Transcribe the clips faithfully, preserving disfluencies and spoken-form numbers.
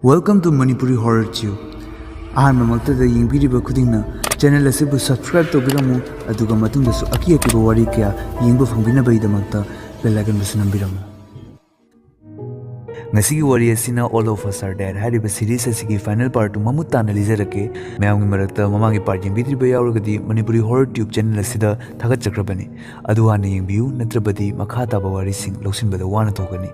Welcome to Manipuri Horror Tube. ꯑꯍꯥꯟꯕꯃꯛꯇꯗ ꯌꯦꯡꯕꯤꯔꯤꯕ ꯈꯨꯗꯤꯡꯅ ꯆꯦꯅꯦꯜ ꯑꯁꯤꯕꯨ ꯁꯕꯁꯀ꯭ꯔꯥꯏꯕ ꯇꯧꯕꯤꯔꯝꯃꯨ, ꯑꯗꯨꯒ ꯃꯇꯨꯡꯗꯁꯨ ꯑꯀꯤ ꯑꯀꯤꯕ ꯋꯥꯔꯤ ꯀꯌꯥ ꯌꯦꯡꯕ ꯐꯪꯕꯤꯅꯕꯒꯤꯗꯃꯛꯇ ꯕꯦꯜ ꯑꯥꯏꯀꯟꯕꯨꯁꯨ ꯅꯝꯕꯤꯔꯝꯃꯨ꯫ ꯉꯁꯤꯒꯤ ꯋꯥꯔꯤ ꯑꯁꯤꯅ All of Us Are Dead ꯍꯥꯏꯔꯤꯕ ꯁꯤꯔꯤꯁ ꯑꯁꯤꯒꯤ ꯐꯥꯏꯅꯦꯜ ꯄꯥꯔꯠꯇꯨ ꯃꯃꯨꯠ ꯇꯥꯅ ꯂꯤꯖꯔꯛꯀꯦ꯫ ꯃꯌꯥꯝꯒꯤ ꯃꯔꯛꯇ ꯃꯃꯥꯡꯒꯤ ꯄꯥꯔꯠ ꯌꯦꯡꯕꯤꯗ꯭ꯔꯤꯕ ꯌꯥꯎꯔꯒꯗꯤ ꯃꯅꯤꯄꯨꯔꯤ ꯍꯣꯔꯔ ꯇ꯭ꯌꯨꯕ ꯆꯦꯅꯦꯜ ꯑꯁꯤꯗ ꯊꯥꯒꯠꯆꯈ꯭ꯔꯕꯅꯤ꯫ ꯑꯗꯨ ꯍꯥꯟꯅ ꯌꯦꯡꯕꯤꯌꯨ, ꯅꯠꯇ꯭ꯔꯕꯗꯤ ꯃꯈꯥ ꯇꯥꯕ ꯋꯥꯔꯤꯁꯤꯡ ꯂꯧꯁꯤꯟꯕꯗ ꯋꯥꯅ ꯊꯣꯛꯀꯅꯤ꯫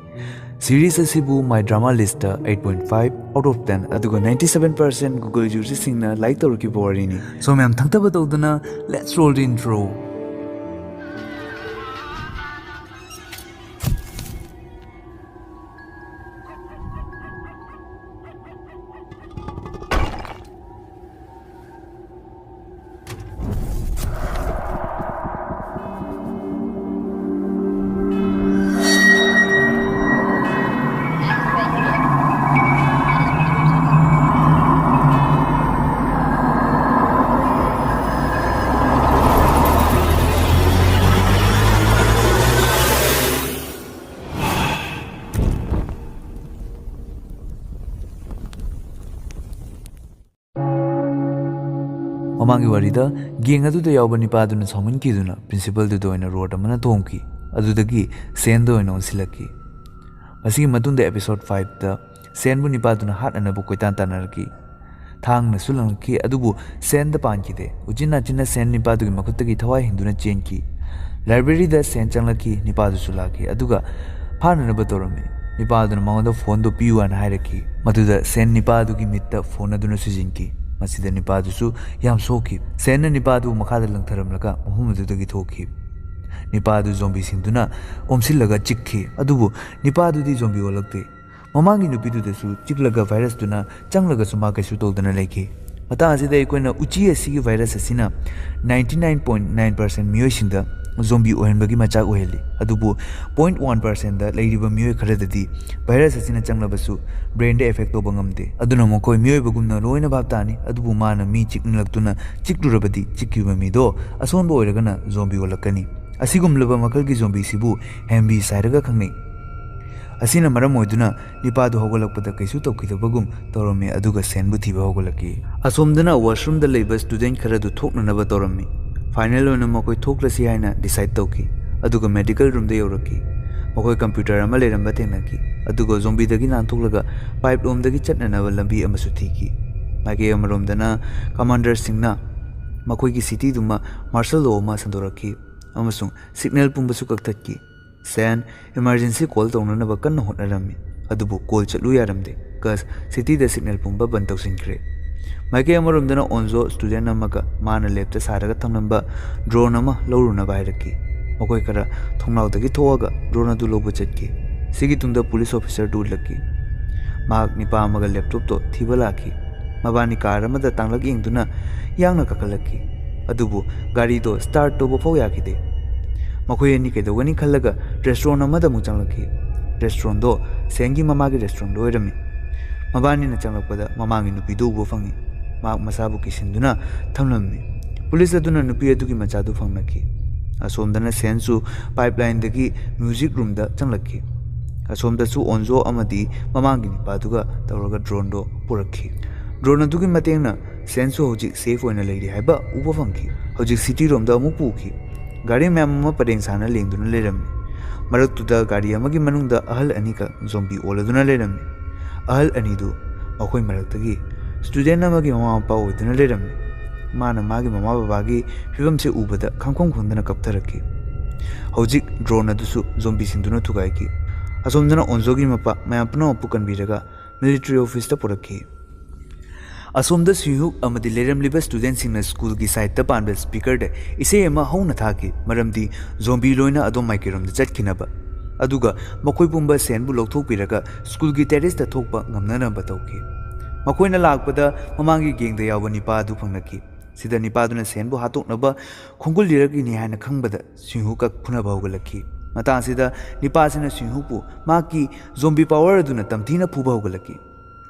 ꯁꯤꯔꯤꯁ ꯑꯁꯤꯕꯨ My Drama List ꯇ eight point five out of ten ꯑꯗꯨꯒ ninety seven percent Google user ꯁꯤꯡꯅ ꯂꯥꯏꯛ ꯇꯧꯔꯛꯈꯤꯕ ꯋꯥꯔꯤꯅꯤ꯫ So ꯃꯌꯥꯝ ꯊꯛꯊꯕ ꯇꯧꯗꯅ, let's roll the intro꯫ ꯃꯃꯥꯡꯒꯤ ꯋꯥꯔꯤꯗ ꯒꯦꯡ ꯑꯗꯨꯗ ꯌꯥꯎꯕ ꯅꯤꯄꯥꯗꯨꯅ ꯁꯥꯎꯃꯟꯈꯤꯗꯨꯅ ꯄ꯭ꯔꯤꯟꯁꯤꯄꯜꯗꯨꯗ ꯑꯣꯏꯅ ꯔꯣꯗ ꯑꯃꯅ ꯊꯣꯝꯈꯤ꯫ ꯑꯗꯨꯗꯒꯤ ꯁꯦꯟꯗ ꯑꯣꯏꯅ ꯑꯣꯟꯁꯤꯜꯂꯛꯈꯤ꯫ ꯃꯁꯤꯒꯤ ꯃꯇꯨꯡꯗ ꯑꯦꯄꯤꯁꯣꯗ ꯐꯥꯏꯚꯇ ꯁꯦꯟꯕꯨ ꯅꯤꯄꯥꯗꯨꯅ ꯍꯥꯠꯅꯅꯕ ꯀꯣꯏꯇꯥꯟ ꯇꯥꯟꯅꯔꯛꯈꯤ꯫ ꯊꯥꯡꯅꯁꯨ ꯂꯪꯂꯛꯈꯤ, ꯑꯗꯨꯕꯨ ꯁꯦꯟꯗ ꯄꯥꯟꯈꯤꯗꯦ꯫ ꯎꯆꯤꯟ ꯅꯥꯆꯤꯟꯅ ꯁꯦꯟ ꯅꯤꯄꯥꯗꯨꯒꯤ ꯃꯈꯨꯠꯇꯒꯤ ꯊꯋꯥꯏ ꯍꯤꯡꯗꯨꯅ ꯆꯦꯟꯈꯤ꯫ ꯂꯥꯏꯕ꯭ꯔꯦꯔꯤꯗ ꯁꯦꯟ ꯆꯪꯂꯛꯈꯤ, ꯅꯤꯄꯥꯗꯨꯁꯨ ꯂꯥꯛꯈꯤ, ꯑꯗꯨꯒ ꯐꯥꯅꯅꯕ ꯇꯧꯔꯝꯃꯤ꯫ ꯅꯤꯄꯥꯗꯨꯅ ꯃꯉꯣꯟꯗ ꯐꯣꯟꯗꯨ ꯄꯤꯌꯨ ꯍꯥꯏꯅ ꯍꯥꯏꯔꯛꯈꯤ꯫ ꯃꯗꯨꯗ ꯁꯦꯟ ꯅꯤꯄꯥꯗꯨꯒꯤ ꯃꯤꯠꯇ ꯐꯣꯟ ꯑꯗꯨꯅ ꯁꯨꯖꯤꯟꯈꯤ꯫ ꯃꯁꯤꯗ ꯅꯤꯄꯥꯗꯨꯁꯨ ꯌꯥꯝ ꯁꯣꯛꯈꯤ꯫ ꯁꯦꯟꯅ ꯅꯤꯄꯥꯗꯨ ꯃꯈꯥꯗ ꯂꯪꯊꯔꯝꯂꯒ ꯃꯐꯝ ꯑꯗꯨꯗꯒꯤ ꯊꯣꯛꯈꯤ꯫ ꯅꯤꯄꯥꯗꯨ ꯖꯣꯝꯕꯤꯁꯤꯡꯗꯨꯅ ꯑꯣꯝꯁꯤꯜꯂꯒ ꯆꯤꯛꯈꯤ, ꯑꯗꯨꯕꯨ ꯅꯤꯄꯥꯗꯨꯗꯤ ꯖꯣꯝꯕꯤ ꯑꯣꯜꯂꯛꯇꯦ꯫ ꯃꯃꯥꯡꯒꯤ ꯅꯨꯄꯤꯗꯨꯗꯁꯨ ꯆꯤꯛꯂꯒ ꯚꯥꯏꯔꯁꯇꯨꯅ ꯆꯪꯂꯒꯁꯨ ꯃꯥ ꯀꯩꯁꯨ ꯇꯧꯗꯅ ꯂꯩꯈꯤ꯫ ꯃꯇꯥꯡ ꯑꯁꯤꯗ ꯑꯩꯈꯣꯏꯅ ꯎꯆꯤ ꯑꯁꯤꯒꯤ ꯚꯥꯏꯔꯁ ꯑꯁꯤꯅ ninety nine point nine percent ꯃꯤꯑꯣꯏꯁꯤꯡꯗ ꯖꯣꯝꯕꯤ ꯑꯣꯏꯍꯟꯕꯒꯤ ꯃꯆꯥꯛ ꯑꯣꯏꯍꯜꯂꯤ, ꯑꯗꯨꯕꯨ point one percent ꯗ ꯂꯩꯔꯤꯕ ꯃꯤꯑꯣꯏ ꯈꯔꯗꯗꯤ ꯚꯥꯏꯔꯁ ꯑꯁꯤꯅ ꯆꯪꯂꯕꯁꯨ ꯕ꯭ꯔꯦꯟꯗ ꯑꯦꯐꯦꯛ ꯇꯧꯕ ꯉꯝꯗꯦ꯫ ꯑꯗꯨꯅ ꯃꯈꯣꯏ ꯃꯤꯑꯣꯏꯕꯒꯨꯝꯅ ꯂꯣꯏꯅ ꯚꯥꯞ ꯇꯥꯅꯤ, ꯑꯗꯨꯕꯨ ꯃꯥꯅ ꯃꯤ ꯆꯤꯛꯅꯤꯡꯂꯛꯇꯨꯅ ꯆꯤꯛꯂꯨꯔꯕꯗꯤ ꯆꯤꯛꯈꯤꯕ ꯃꯤꯗꯣ ꯑꯁꯣꯟꯕ ꯑꯣꯏꯔꯒꯅ ꯖꯣꯝꯕꯤ ꯑꯣꯜꯂꯛꯀꯅꯤ꯫ ꯑꯁꯤꯒꯨꯝꯂꯕ ꯃꯈꯜꯒꯤ ꯖꯣꯝꯕꯤꯁꯤꯕꯨ ꯍꯦꯝꯕꯤꯁ ꯍꯥꯏꯔꯒ ꯈꯪꯅꯩ꯫ ꯑꯁꯤꯅ ꯃꯔꯝ ꯑꯣꯏꯗꯨꯅ ꯅꯤꯄꯥꯗꯨ ꯍꯧꯒꯠꯂꯛꯄꯗ ꯀꯩꯁꯨ ꯇꯧꯈꯤꯗꯕꯒꯨꯝ ꯇꯧꯔꯝꯃꯤ, ꯑꯗꯨꯒ ꯁꯦꯟꯕꯨ ꯊꯤꯕ ꯍꯧꯒꯠꯂꯛꯈꯤ꯫ ꯑꯁꯣꯝꯗꯅ washroomꯗ ꯂꯩꯕ student ꯈꯔꯗꯨ ꯊꯣꯛꯅꯅꯕ ꯇꯧꯔꯝꯃꯤ꯫ Final ꯑꯣꯏꯅ ꯃꯈꯣꯏ ꯊꯣꯛꯂꯁꯤ ꯍꯥꯏꯅ decide ꯇꯧꯈꯤ, ꯑꯗꯨꯒ medical roomꯗ ꯌꯧꯔꯛꯈꯤ꯫ ꯃꯈꯣꯏ computer ꯑꯃ ꯂꯩꯔꯝꯕ ꯊꯦꯡꯅꯈꯤ, ꯑꯗꯨꯒ zombieꯗꯒꯤ ꯅꯥꯟꯊꯣꯛꯂꯒ pipe ꯂꯣꯝꯗꯒꯤ ꯆꯠꯅꯅꯕ ꯂꯝꯕꯤ ꯑꯃꯁꯨ ꯊꯤꯈꯤ꯫ ꯃꯥꯏꯀꯩ ꯑꯃꯔꯣꯝꯗꯅ commander ꯁꯤꯡꯅ ꯃꯈꯣꯏꯒꯤ cityꯗꯨꯃ martial law ꯑꯃ ꯁꯟꯗꯣꯔꯛꯈꯤ ꯑꯃꯁꯨꯡ signal ꯄꯨꯝꯕꯁꯨ ꯀꯛꯊꯠꯈꯤ꯫ ꯁꯦꯟ emergency call ꯇꯧꯅꯅꯕ ꯀꯟꯅ ꯍꯣꯠꯅꯔꯝꯃꯤ, ꯑꯗꯨꯕꯨ call ꯆꯠꯂꯨ ꯌꯥꯔꯝꯗꯦ꯫ ꯀꯁ cityꯗ signal ꯄꯨꯝꯕ ꯕꯟ ꯇꯧꯁꯤꯟꯈ꯭ꯔꯦ꯫ ꯃꯥꯏꯀꯩ ꯑꯃꯔꯣꯝꯗꯅ ꯑꯣꯟꯖꯣ student ꯑꯃꯒ ꯃꯥꯅ labꯇ ꯁꯥꯔꯒ ꯊꯝꯂꯝꯕ drone ꯑꯃ ꯂꯧꯔꯨꯅꯕ ꯍꯥꯏꯔꯛꯈꯤ꯫ ꯃꯈꯣꯏ ꯈꯔ ꯊꯣꯡꯅꯥꯎꯗꯒꯤ ꯊꯣꯛꯑꯒ drone ꯑꯗꯨ ꯂꯧꯕ ꯆꯠꯈꯤ꯫ ꯁꯤꯒꯤ ꯇꯨꯡꯗ police officerꯗꯨ ꯎꯠꯂꯛꯈꯤ꯫ ꯃꯍꯥꯛ ꯅꯤꯄꯥ ꯑꯃꯒ laptopꯇꯣ ꯊꯤꯕ ꯂꯥꯛꯈꯤ꯫ ꯃꯕꯥꯅꯤ car ꯑꯃꯗ ꯇꯥꯡꯂꯛ ꯌꯦꯡꯗꯨꯅ ꯌꯥꯡꯅ ꯀꯥꯈꯠꯂꯛꯈꯤ꯫ ꯑꯗꯨꯕꯨ ꯒꯥꯔꯤꯗꯣ start ꯇꯧꯕ ꯐꯥꯎ ꯌꯥꯈꯤꯗꯦ꯫ ꯃꯈꯣꯏ ꯑꯅꯤ ꯀꯩꯗꯧꯒꯅꯤ ꯈꯜꯂꯒ restaurant ꯑꯃꯗ ꯑꯃꯨꯛ ꯆꯪꯂꯛꯈꯤ꯫ Restaurantꯗꯣ ꯁꯦꯟꯒꯤ ꯃꯃꯥꯒꯤ restaurantꯗꯣ ꯑꯣꯏꯔꯝꯃꯤ꯫ ꯃꯕꯥꯅꯤꯅ ꯆꯪꯂꯛꯄꯗ ꯃꯃꯥꯒꯤ ꯅꯨꯄꯤꯗꯨ ꯎꯕ ꯐꯪꯉꯤ꯫ ꯃꯍꯥꯛ ꯃꯁꯥꯕꯨ ꯀꯤꯁꯤꯟꯗꯨꯅ ꯊꯝꯂꯝꯃꯤ꯫ Police ꯑꯗꯨꯅ ꯅꯨꯄꯤ ꯑꯗꯨꯒꯤ ꯃꯆꯥꯗꯨ ꯐꯪꯂꯛꯈꯤ꯫ ꯑꯁꯣꯝꯗꯅ ꯁꯦꯟꯁꯨ pipelineꯗꯒꯤ music roomꯗ ꯆꯪꯂꯛꯈꯤ꯫ ꯑꯁꯣꯝꯗꯁꯨ ꯑꯣꯟꯖꯣ ꯑꯃꯗꯤ ꯃꯃꯥꯡꯒꯤ ꯅꯤꯄꯥꯗꯨꯒ ꯇꯧꯔꯒ droneꯗꯣ ꯄꯨꯔꯛꯈꯤ꯫ Drone ꯑꯗꯨꯒꯤ ꯃꯇꯦꯡꯅ ꯁꯦꯟꯁꯨ ꯍꯧꯖꯤꯛ safe ꯑꯣꯏꯅ ꯂꯩꯔꯤ ꯍꯥꯏꯕ ꯎꯕ ꯐꯪꯈꯤ꯫ ꯍꯧꯖꯤꯛ cityꯔꯣꯝꯗ ꯑꯃꯨꯛ ꯄꯨꯈꯤ꯫ ꯒꯥꯔꯤ ꯃꯌꯥꯝ ꯑꯃ ꯄꯔꯦꯡ ꯁꯥꯅ ꯂꯦꯡꯗꯨꯅ ꯂꯩꯔꯝꯃꯤ꯫ ꯃꯔꯛꯇꯨꯗ ꯒꯥꯔꯤ ꯑꯃꯒꯤ ꯃꯅꯨꯡꯗ ꯑꯍꯜ ꯑꯅꯤꯈꯛ zombie ꯑꯣꯜꯂꯗꯨꯅ ꯂꯩꯔꯝꯃꯤ꯫ ꯑꯍꯜ ꯑꯅꯤꯗꯨ ꯃꯈꯣꯏ ꯃꯔꯛꯇꯒꯤ student ꯑꯃꯒꯤ ꯃꯃꯥ ꯃꯄꯥ ꯑꯣꯏꯗꯨꯅ ꯂꯩꯔꯝꯃꯤ꯫ ꯃꯥꯅ ꯃꯥꯒꯤ ꯃꯃꯥ ꯕꯕꯥꯒꯤ ꯐꯤꯕꯝꯁꯦ ꯎꯕꯗ ꯈꯪꯈꯣꯡ ꯈꯣꯡꯗꯅ ꯀꯞꯊꯔꯛꯈꯤ꯫ ꯍꯧꯖꯤꯛ drone ꯑꯗꯨꯁꯨ zombieꯁꯤꯡꯗꯨꯅ ꯊꯨꯒꯥꯏꯈꯤ꯫ ꯑꯁꯣꯝꯗꯅ ꯑꯣꯟꯖꯣꯒꯤ ꯃꯄꯥ ꯃꯌꯥꯝ ꯄꯨꯝꯅꯃꯛꯄꯨ ꯀꯟꯕꯤꯔꯒ military officeꯇ ꯄꯨꯔꯛꯈꯤ꯫ ꯑꯁꯣꯝꯗ ꯁꯤꯍꯨꯛ ꯑꯃꯗꯤ ꯂꯩꯔꯝꯂꯤꯕ studentꯁꯤꯡꯅ schoolꯒꯤ sideꯇ ꯄꯥꯟꯕ speakerꯗ ꯏꯁꯩ ꯑꯃ ꯍꯧꯅ ꯊꯥꯈꯤ, ꯃꯔꯝꯗꯤ zombie ꯂꯣꯏꯅ ꯑꯗꯣꯝ ꯃꯥꯏꯀꯩꯔꯣꯝꯗ ꯆꯠꯈꯤꯅꯕ꯫ ꯑꯗꯨꯒ ꯃꯈꯣꯏ ꯄꯨꯝꯕ ꯁꯦꯟꯕꯨ ꯂꯧꯊꯣꯛꯄꯤꯔꯒ schoolꯒꯤ terraceꯇ ꯊꯣꯛꯄ ꯉꯝꯅꯅꯕ ꯇꯧꯈꯤ꯫ ꯃꯈꯣꯏꯅ ꯂꯥꯛꯄꯗ ꯃꯃꯥꯡꯒꯤ gangꯗ ꯌꯥꯎꯕ ꯅꯤꯄꯥ ꯑꯗꯨ ꯐꯪꯅꯈꯤ꯫ ꯁꯤꯗ ꯅꯤꯄꯥꯗꯨꯅ ꯁꯦꯟꯕꯨ ꯍꯥꯠꯇꯣꯛꯅꯕ ꯈꯣꯡꯒꯨꯜ ꯂꯤꯔꯛꯂꯤꯅꯤ ꯍꯥꯏꯅ ꯈꯪꯕꯗ ꯁꯤꯍꯨꯛꯀ ꯐꯨꯅꯕ ꯍꯧꯒꯠꯂꯛꯈꯤ꯫ ꯃꯇꯥꯡꯁꯤꯗ ꯅꯤꯄꯥꯁꯤꯅ ꯁꯤꯍꯨꯛꯄꯨ ꯃꯍꯥꯛꯀꯤ zombie power ꯑꯗꯨꯅ ꯇꯝꯊꯤꯅ ꯐꯨꯕ ꯍꯧꯒꯠꯂꯛꯈꯤ꯫